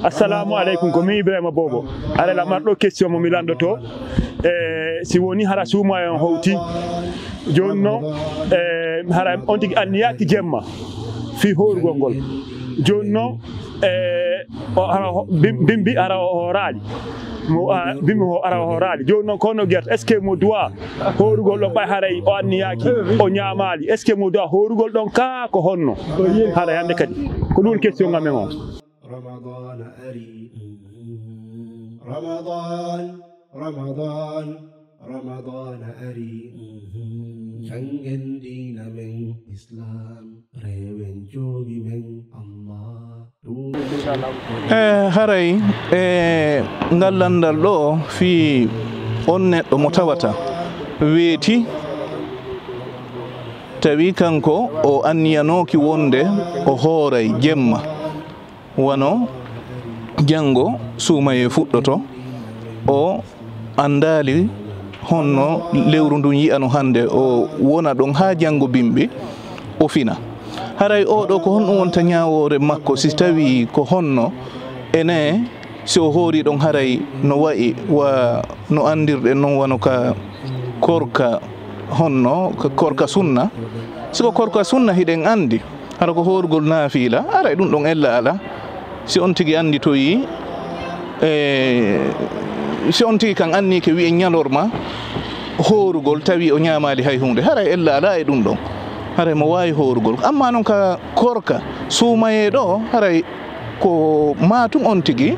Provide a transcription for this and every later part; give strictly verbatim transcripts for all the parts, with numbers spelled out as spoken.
Assalamu aleykum, ko min Ibrahima Bobo. Ara lamarɗo question mo mi landoto. E si woni hara suuma en howti. Jooni noon, e hara on tigi anniyaaki jemma fii hoorugol ngol. Jooni noon, e o hara ho- bim- bimbi hara o hooraali. Mo a- bimbi ho- hara o hooraali. Jooni noon kono gerte, est-ce que mo duwa hoorugol ɗon ɓay haray o anniyaaki, o ñaamaali? Est-ce que mo duwa hoorugol ɗon kaa ko honno? Haray hannde kadi ko ɗum woni question ngam men on. Ramadan ari. Ramadan, Ramadan, Ramadan ari. Janngen diina men Islam, rewen joomi men Allah. Tuuben. E haray e ngal lanndal ɗo fii on neɗɗo mo tawata weeti, tawi kanko o anniyanooki wonde o hooray jemma, wano janngo suumayee fuɗɗoto, o anndaali honno lewru ndun yi'ano hannde, o wona ɗon haa janngo bimbi o fina. Haray oo ɗoo ko honɗum wonta ñaawoore makko si tawii ko honno ene si o hoori ɗon haray no wa'i wa no anndirɗen non wano ka korka honno ka korka sunna? Si ko korka sunna hiɗen anndi hara ko hoorugol naafiila, haray ɗum ɗon ella alaa. Si on tigi annditoyii, e si on tigi kan anniike wi'en ñalorma hoorugol tawi o ñaamaali hay huunde, haray ella alaa e ɗum ɗon. Haray mo waawi hoorugol. Amma non ka korka suumayee ɗoo, haray ko maa tun on tigi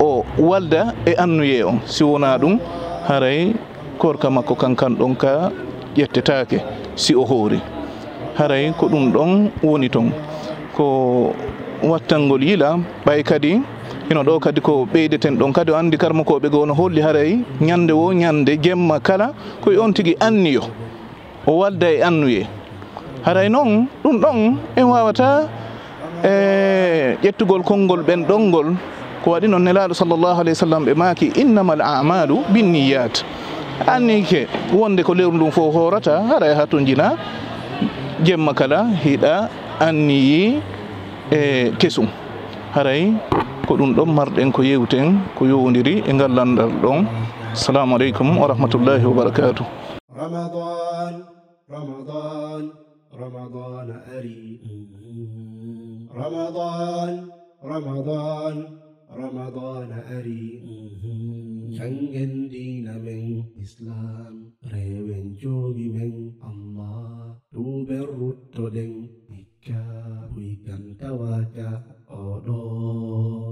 o walda e anniyee on. Si wonaa ɗum, haray korka makko kan kan ɗon ka ƴettetaake si o hoori. Haray ko ɗum ɗon woni ton. Ko wattangol yila, ɓay kadi hino ɗoo kadi ko ɓeydeten ɗon kadi, o anndi karmokooɓe goo no holli haray ñannde woo ñannde jemma kala ko e on tigi anniyo o walda e anniyee. Haray non ɗum ɗon en waawataa e ƴettugol konngol ɓen ɗon ngol. Ko waɗi non Nelaaɗo sallallahu alayhi wa sallam ɓe maaki, "Innamal a'malu binniyat." Anniike wonde ko lewru ndun fof hoorata, haray hatonjina jemma kala hiɗa anniyii e kesum. Haray ko ɗum ɗon marɗen ko yewten ko yowondiri e ngal lanndal ɗon. Assalamu aleykum wa rahmatullahi wa barakatuh. Ramadan, Ramadan, Ramadan ari. Ramadan, Ramadan, Ramadan ari. Janngen diina men Islam, rewen joomi men Allah. Tuuben ruttoɗen hikka, buy kan tawaka o ɗoo.